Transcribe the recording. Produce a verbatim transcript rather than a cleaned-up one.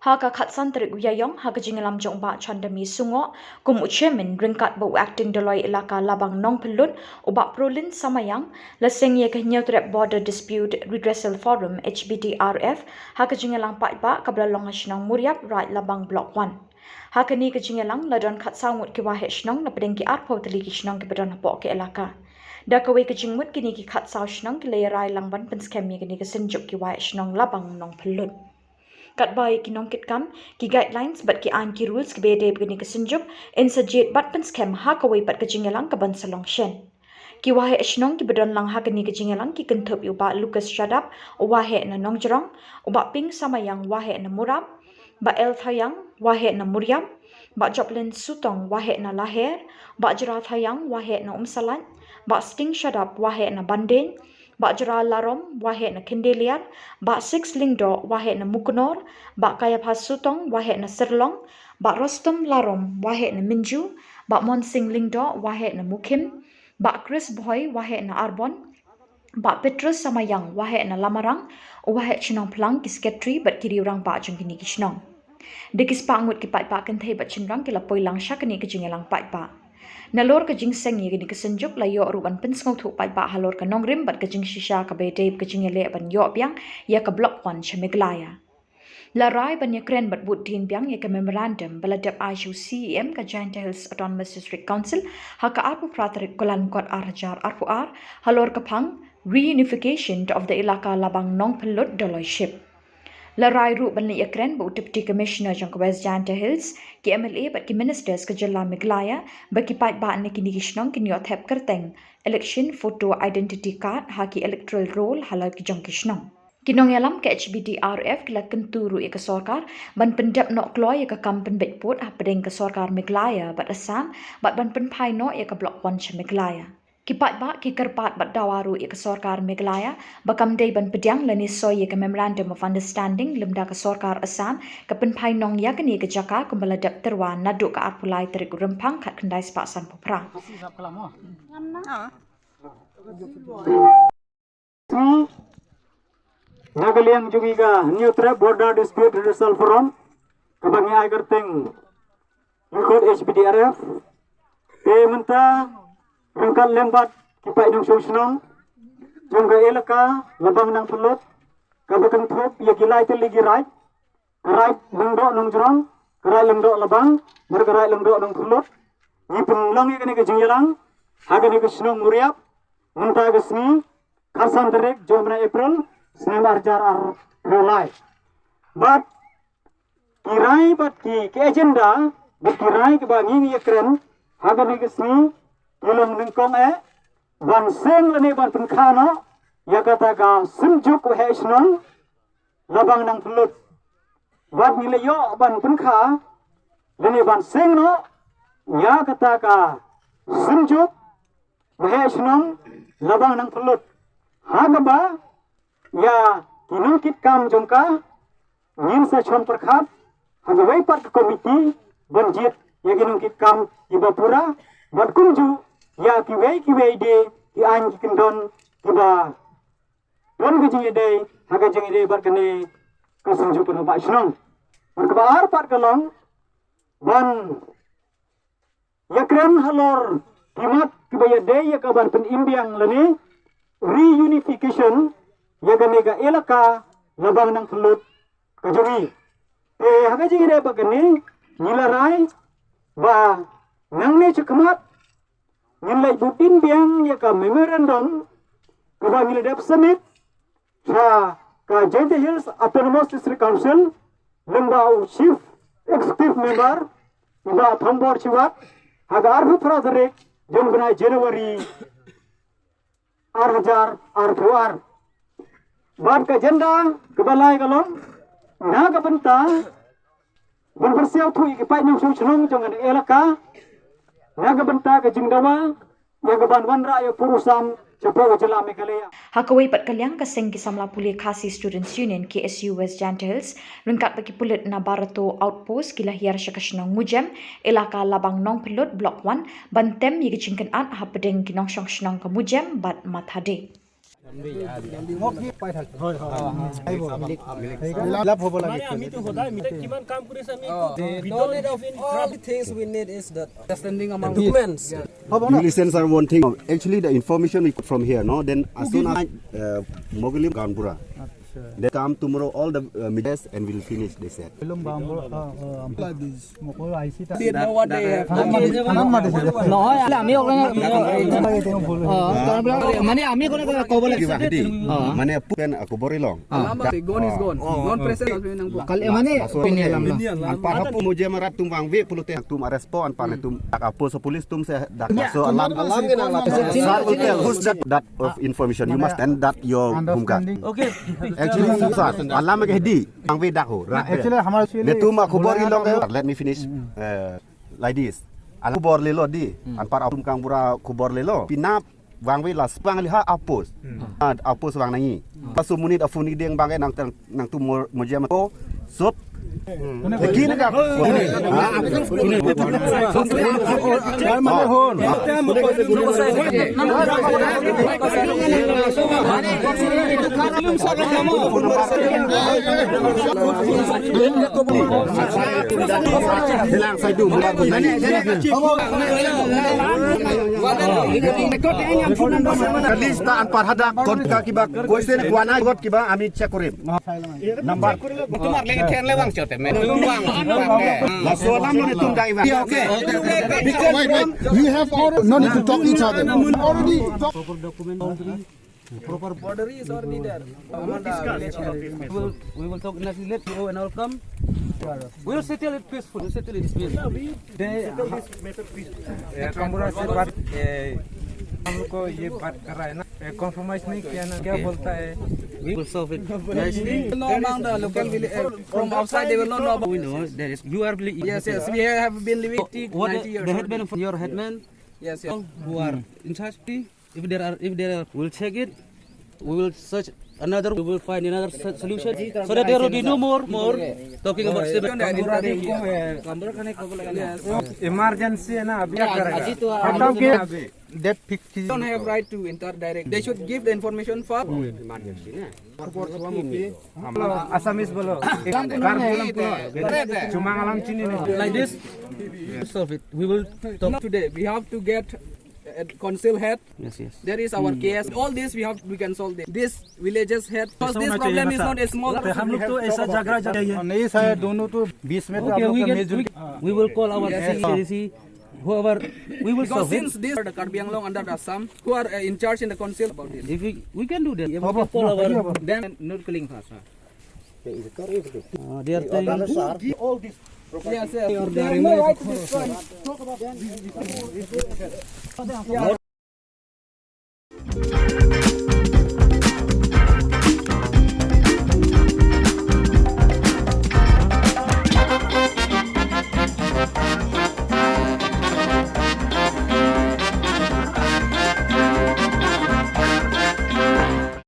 Ha ka khatsan tarik u Ïaïong, ha ka jingïalam jong u Bah Chandami Sungoh kum u Chairman ryngkat bad u Acting Doloi Elaka Labang Nongpynlut, u Bah Prolin Samayang, la seng ïa ka Hynñiewtrep Border Dispute Redressal Forum, H B D R F, ha ka jingïalang paidbah kaba la long ha shnong Muriap, Raid Labang Block One. Ha kane ka jingïalang la don khatsaw ngut ki waheh shnong napdeng ki arphew tylli ki shnong kiba don hapoh ka elaka. Da kawei ka jingmut, kine ki khatsaw shnong ki la ïarai lang ban pynskhem ïa kane ka synjuk ki waheh shnong Labang Nongpynlut. Katba ïa ki nongkitkam, ki guidelines bad ki aiñ ki rules kiba ïadei bad kane ka synjuk yn sa jied bad pynskhem ha kawei pat ka jingïalang kaban sa long shen. Ki waheh shnong kiba don lang ha kane ka jingïalang ki kynthup ïa u Bah Lucas Shadap, u waheh na Nongjrong, u Bah Ping Samayang, waheh na Murap, Bah L Thayang, waheh na Muriap, Bah Joplin Sutong, waheh na Laher, Bah Jra Thayang, waheh na Umsalait, Bah Sting Shadap, waheh na Bandeiñ, Bah Jra Larom, waheh na Khyndieliar, Bah Six Lyngdoh, waheh na Muknor, Bah Kaiaphas Sutong, waheh na Syrlong, Bah Rostom Larom, waheh na Mynju, Bah Monsing Lyngdoh, waheh na Mukhim, Bah Chris Bhoi, waheh na Arbon, Bah Petrus Samayang, waheh na Lamarang, u waheh shnong Phlang, ki sekretari bad ki riew rangbah jong kine ki shnong. Da ki spah ngut ki paidbah kynthei bad shynrang ki la poi lang sha kane ka jingïalang paidbah. Nalor ka jingseng ïa kane ka synjuk la ïoh ruh ban pynsngewthuh paidbah halor ka nongrim bad ka jingshisha kaba ïadei bad ka jingïaleh ban ïoh biang ïa ka Block One sha Meghalaya. La rai ban ïakren bad bud dien biang ïa ka memorandum ba la dep ai sha u C E M ka Jaintia Hills Autonomous District Council ha ka arphew phra tarik Kyllalyngkot ar hajar arphew ar, halor ka phang Reunification of the Elaka Labang Nongpynlut Doloi Ship. La rai ruh ban leit ïakren bad u Deputy Commissioner jong ka West Jaintia Hills, ki M L A bad ki Ministers ka jylla Meghalaya, ba ki paidbah na kine ki shnong kin ïoh thep kyrteng Election Photo Identity Card ha ki electoral roll ha la ki jong ki shnong. Ki nongïalam ka H B D R F ki la kyntu ruh ïa ka sorkar ban pyndep noh kloi ïa ka kam pynbeit vote hapdeng ka sorkar Meghalaya bad Assam, bad ban pynphai noh ïa ka Block One sha Meghalaya. Ki paidbah ki kyrpad bad dawa ruh ïa ka sorkar Meghalaya ba kam dei ban pdiang lane soi ïa ka Memorandum of Understanding lymda ka sorkar Assam ka pynphai nong ïa kane ka jaka kumba la dep tyrwa naduh ka arphew lai tarik u Rymphang khatkhyndai spah sanphew phra. Na ka liang jong i ka Hynñiewtrep Border Dispute Redressal Forum, kaba ngi ai kyrteng lyngkot H B D R F, te mynta ryngkat lem bad ki paid nongshong shnong jong ka elaka Labang Nongpynlut, kaba kynthup ïa ki lai tylli ki raid, ka Raid Lyngdoh Nongjrong, ka Raid Lyngdoh Labang, bad ka Raid Lyngdoh Nongpynlut, ngi pynlong ïa kane ka jingïalang ha kane ka shnong Muriap mynta ka sngi, khatsan tarik jong u bnai April, snem ar hajar arphew lai. Bad ki rai bad ki, ki agenda bad ki rai kiba ngi ngi ïakren ha kane ka sngi ki long nyngkong eh ban seng lane ban pynkha noh ïa kata ka synjuk waheh shnong Labang Nongpynlut. Bad ngi la ïoh ban pynkha lane ban seng noh ïa kata ka synjuk waheh shnong Labang Nongpynlut, ha kaba ïa ki nongkitkam jong ka ngin sa shon pyrkhat ha kawei pat ka komiti ban jied ïa ki nongkitkam kiba pura, bad kumjuh ïa kiwei kiwei de ki aiñ ki kyndon kiba don ka jingïadei ha ka jingïadei bad kane ka synjuk kynhun bah shnong. Bad kaba ar pat ka long ban ïakren halor ki mat kiba ïadei ïa ka ban pynim biang lane reunification ïa kane ka elaka Labang Nongpynlut ka jong ngi. Te ha ka jingïadei bad kane ngi la rai ba nangne shakhmat ngin leit bud dien biang ïa ka memorandum kaba ngi la dep submit sha ka Jaintia Hills Autonomous District Council lyngba u Chief Executive Member u Bah Thombor Shiwat ha ka arphew phra tarik jong u bnai January ar hajar arphew ar. Bad ka agenda kaba lai ka long na ka bynta ban pyrsiaw thuh ïa ki paid nongshong shnong jong ka elaka na ka bynta ka jingdawa ïa ka ban wanrah ïa u pud u sam shapoh ka jylla Meghalaya. Ha kawei pat ka liang, ka seng ki samla pule Khasi Students Union, K S U, West Jaintia Hills ryngkat bad ki pulit na Barato Outpost ki la hiar sha ka shnong Mujem, elaka Labang Nongpynlut, Block One, ban tem ïa ka jingkynad hapdeng ki nongshong shnong ka Mujem bad Mathade. হয়, হয়। লাভ হ'ব লাগে। মানে আমিতো সদায় মিলে কিমান কাম কৰি আছে, আমি একো, we don't need of all the things we need is that understanding among documents. হ'ব ন? You listen, sir, one thing. Actually, the information we got from here, no? Then as soon as, uh, Mogli Ganbura, they come tomorrow, all the, uh, medias, and we'll finish, they said. Belum Ganbura, অ, অ, অ। Mokol I C ta. They know what they have done. আমাক মাতিছে। নহয়, আমি অকলে, অ, মানে আমি অকলে ক'ব লাগে। Kiba hadi. অ। Mane pen aku bori long. অ। Lama si, gone is gone. Gone present, as we know. কালি মানে, Laso pini pen alam lah. Anpar hapu mo je marat tum wangve pulote tum arrest po anpar ne tum dak apo so police tum se dak so alam. Alam ke nang lapis. Sir will tell who's that, that of information. You must end that your home guard. Okay. Actually, sir, alam ke hadi. Wangve dak ho. Actually, hamar ne tum aku bori long. Let me finish. Uh, like this. Aku bor lelo di. Anpar atum kang bura aku bor lelo. Pinap wangve la spang liha apos. Ah, apos wang nangi. Pasu munit afuni deng bang nang tang, nang tu mo-, mojia mato. Sop. Lagi ni ka. Silang saidu. Kalista anpar hadak kon ka kiba question kwana got kiba ami check kurim. Number. Tumar lagi ten lewang chote me. Lewang. Laso alam lo ni tum dai wang. Okay. Because we have already, no need to talk each other. Already talk. Proper document. Proper border is already there. We will, we will talk in a let you and all come. We will settle it peaceful. We will settle it peaceful. They, ये कामरा से बात, ये, हम लोग को ये बात कर रहा है ना, ये कॉम्प्रोमाइज नहीं किया ना, क्या बोलता है? We will solve it nicely. No, among the local village, uh, from outside they will not know about. We know there is, you are believing. Yes, yes, we have been living eighty, ninety years. What the headman, your headman? Yes, yes. Who are in charge? If there are, if there are, we'll check it. We will search another, we will find another so-, solution so that there will be no more, more talking about civil. Emergency है ना, अभी क्या करेगा? खत्म किया। Date fix कीजिए। Don't have right to enter direct. They should give the information first. Assamese bolo. Karbi bolo. Chumang alam chini ni. Like this, solve it. We will talk today. We have to get, uh, council head. Yes, yes. There is our K S. All this we have, we can solve this. This villages head. Because this problem is not a small. हम लोग तो ऐसा झगड़ा नहीं, ऐसा है, दोनों तो बीच में तो आप लोग का मिलजुल। We will call our C C, whoever, we will solve it. Because since this, the Karbi Anglong under the Assam, who are, uh, in charge in the council about this. If we, we can do that. We can call our, then not killing us. Uh, they are telling all this. Yes, yes. They have no right to destroy. Talk about this.